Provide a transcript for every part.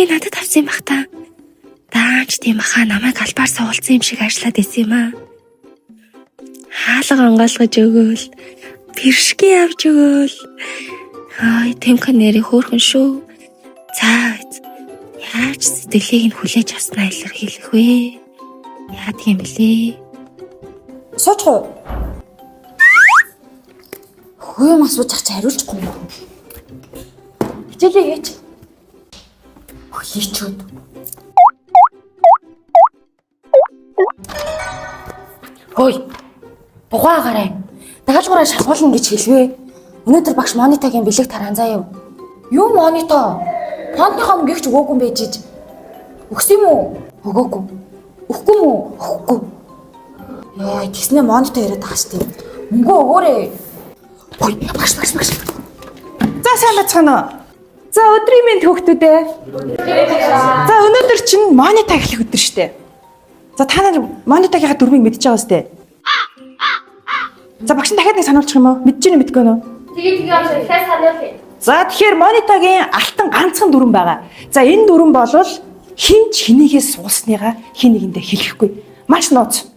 бэлгийг надад авсан юм бах та. Даанч тийм аха намайг албаар суулцсан юм шиг ажиллаад исэн юм аа. Хаалга онгойлгож өгөөл. Бэршгэ авч өгөөл. Ай, Тэмка нэрээ хөөрхөн шүү. За, яаж сэтгэлийг нь хүлээж авснаа илэрхийлэх вэ? Яадаг юм бэлээ? Суучих уу? Хөө юм асууж ах чи хариулчихгүй юм. Хичээлээ хийч. Хийчүүд. Хөөе. Бугаагараа. Даалгавраа шалгуулна гэж хэлвэ. Өнөөдөр багш монитогийн бэлэг тараан заа юу? Юу монито? Фонтныхоо мөнгийг ч өгөөгүй юм байж ич. Өгсөн юм уу? Өгөөгүй. Өгөхгүй юм уу? Өгөхгүй. Йоо, тэгснэ монито яриад байгаа шүү дээ. Мөнгө өгөөрэй. Ой, багш багш багш. За сайн байцгаана уу? За өдрийн мэнд хүүхдүүд ээ. За өнөөдөр чинь монито эхлэх өдөр шүү дээ. За та нар монитогийнхаа дүрмийг мэдж байгаа үстэй. За багш нь дахиад нэг сануулчих юм уу? Мэдэж гэнэ мэдгүй нөө? Тэгээ тэгээ авч дахиад сануулъя. За тэгэхээр монитогийн алтан ганцхан дүрэм байгаа. За энэ дүрэм болвол хин ч хинийхээ суулсныгаа хин нэгэндээ хэлэхгүй. Маш нууц.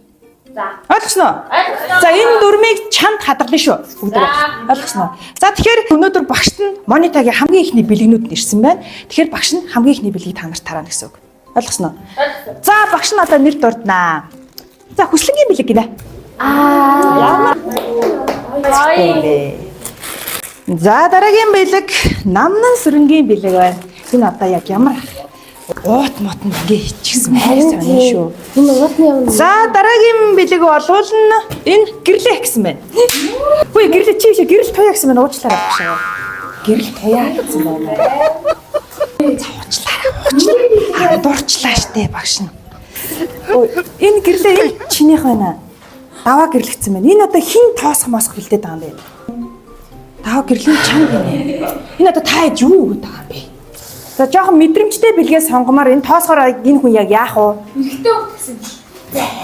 За. Ойлгосноо? За энэ дүрмийг чамд хадгална шүү. Бүгдээ. Ойлгосноо? За тэгэхээр өнөөдөр багшд нь монитогийн хамгийн ихний бэлгнүүд нь ирсэн байна. Тэгэхээр багш нь хамгийн ихний бэлгийг та нарт тараана гэсэн үг. Ойлгосноо? За багш нь одоо нэр дурднаа. За хүслэнгийн бэлэг гинэ. Аа. Ямар гоё. За дараагийн бэлэг намнан сүрэнгийн бэлэг байна. Энэ одоо яг ямар уут мот нь ингээ хийчихсэн байх сонин шүү. Энэ уутны юм. За дараагийн бэлэг болвол нь энэ гэрлээ гэсэн байна. Үгүй гэрлээ чи биш гэрэл туяа гэсэн байна. Уучлаарай багш. Гэрэл туяа гэсэн байна. За уучлаарай. Уучлаарай. Дурчлаа штэ багш нь. Ой, энэ гэрлээ энэ чинийх байна. Даваа гэрлэгдсэн байна. Энэ одоо хин тоосох мосох бэлдээд байгаа юм бэ? Даваа гэрлийн чам гинэ. Энэ одоо та хэд юу өгöd байгаа юм бэ? За жоохон мэдрэмжтэй бэлгээ сонгомоор энэ тоосгоор энэ хүн яг яах вэ?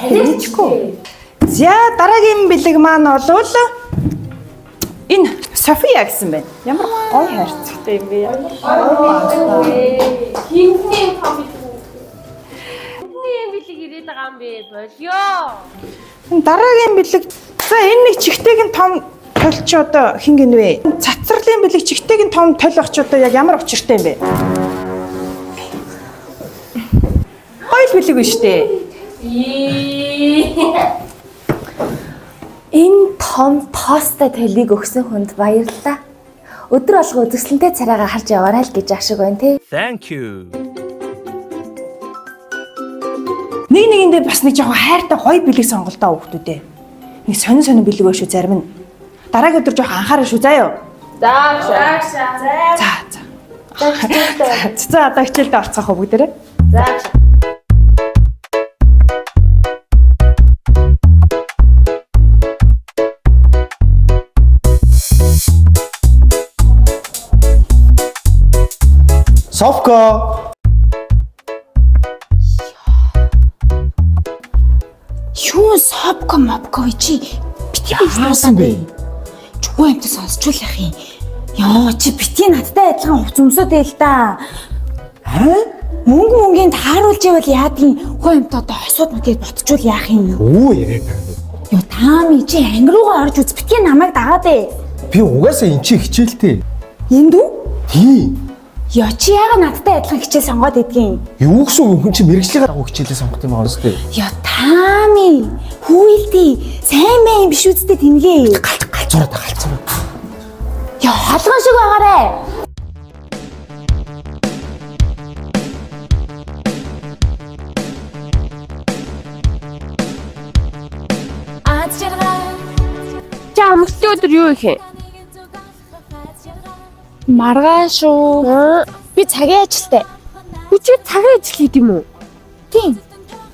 Мэдчихгүй. За дараагийн бэлэг маань болвол энэ София гэсэн байна. Ямар гоё хайрцагтай юм бэ? Ямар Хинтний том бэлэг. Хинтний бэлэг ирээд байгаа юм бэ? Болёо. Энэ дараагийн бэлэг за энэ нэг чигтэйг нь том толь чи одоо хин гинэ вэ? Цацрлын бэлэг чигтэйг нь том толь ах чи одоо яг ямар учиртай юм бэ? Гоё л бэлэг биш үү? Энэ том тоостой толийг өгсөн хүнд баярлалаа. Өдөр болго үзэсгэлэнтэй царайгаа харж яваарай л гэж ашиг байна те. Thank you. Нэг нэгэндээ бас нэг жоохон хайртай гоё бэлэг сонголтоо хүүхдүүдээ. Нэг сонин сонин бэлэг байх шүү зарим нь. Дараагийн өдөр жоохон анхаарал шүү заа юу. За за. За за. За одоо хичээлдээ орцгоох уу бүгдээрээ? За. Совко. Юу сопко мопко вэ чи? Бити Яасан бэ? Чүгэн амт сонсчул яах юм. Йоо чи бити надтай адилхан хувц өмсөд байл та. Аа? Мөнгө мөнгийн тааруулж ивэл яадгийн хөө амт одоо хосууд мэт ботчул яах юм. Юу яриад байгаа юм бэ? Йоо таами чи анги руугаа орж үз бити намайг дагаад ээ. Би угаасаа эн чи хичээлтэй. Энд үү? Тий. Йоо чи яага надтай адилхан хичээл сонгоод идэгин. Юу гэсэн үг хүн чи мэрэгжлийн дагуу хичээлээ сонгох юм аа үстэй. Йоо таами хүүйлдий сайн мэн биш үсттэй тэнгээ. Галт галзуураад галзуураад. Йоо холгон шиг байгаарэ. Чи амралтын өдөр юу их юм? Маргааш уу? Би цагийн ажилтай. Чи цагийн ажил хийд юм уу? Тийм.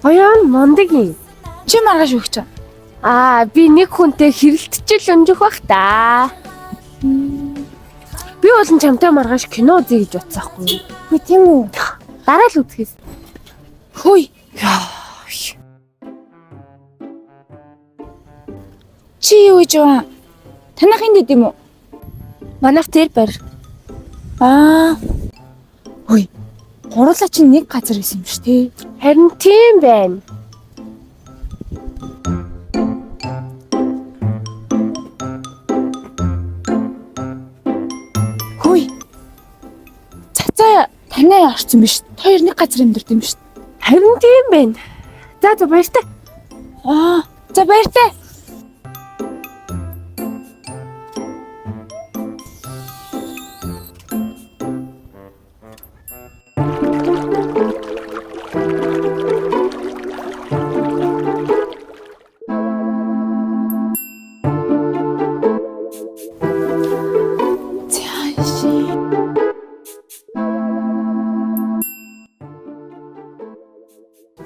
Оёон мундаг юм. Чи маргааш өгч. Аа, би нэг хүнтэй хэрэлтчил өнжих бах та. Би болон чамтай маргааш кино үзье гэж бодсон хгүй юу? Үгүй тийм үү? Дараа л үзэхээс. Хөөе. Чи юу гэж вэ? Танах энд идэм үү? Манайх тэр барь. Аа. Хөөе. Гурлаа чинь нэг газар байсан юм шүү те. Харин тийм байна. Хөөе. Цацаа танай орсон биш. Хоёр нэг газар амьдард юм шүү. Харин тийм байна. За за баяртай. Аа, за баяртай.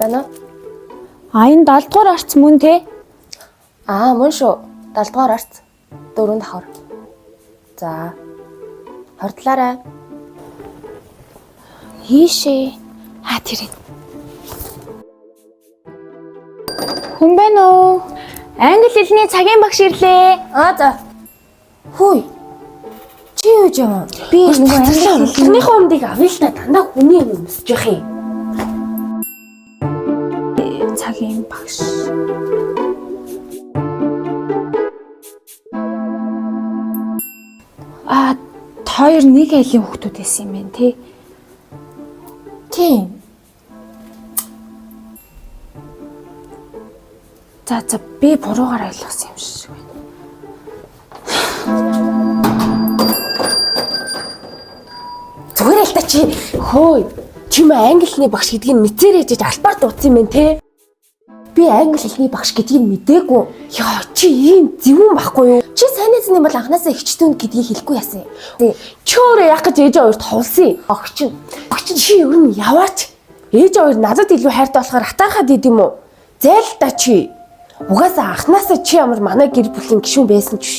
Байна уу? А энэ 70 дугаар орц мөн те. Аа мөн шүү. 70 дугаар орц. Дөрөв давхар. За. Хордлаарай. Ийшээ. А тэр. Хүн байна уу? Англи хэлний цагийн багш ирлээ. Аа за. Хүй. Чи юу гэж юм? Би нөгөө англи хэлний Тэрнийхээ өмдийг авъя л та дандаа хүний юм өмсөж явах юм. Цагийн багш. А хоёр нэг айлын хүүхдүүд байсан юм байна те. Тийм. За за би буруугаар ойлгосон юм шиг байна. Зүгээр л та чи хөөе. Чи мө англи хэлний багш гэдгийг мэдсээр ээжэж албаар дуудсан юм байна те. Би англи хэлний багш гэдгийг мдээгүй. Яа чи ийм зөвүүн байхгүй юу? Чи сайн эзэн юм бол анханасаа эгчтүн гэдгийг хэлэхгүй яасан. Тий. Чи өөрөө яах гэж ээжээ хоёрт ховлсон юм? Огч нь. Огч нь чи ер нь яваач. Ээжээ хоёр надад илүү хайртай болохоор атаархаад идэм үү? Зайл та чи. Угаасаа анханасаа чи ямар манай гэр бүлийн гишүүн байсан ч биш.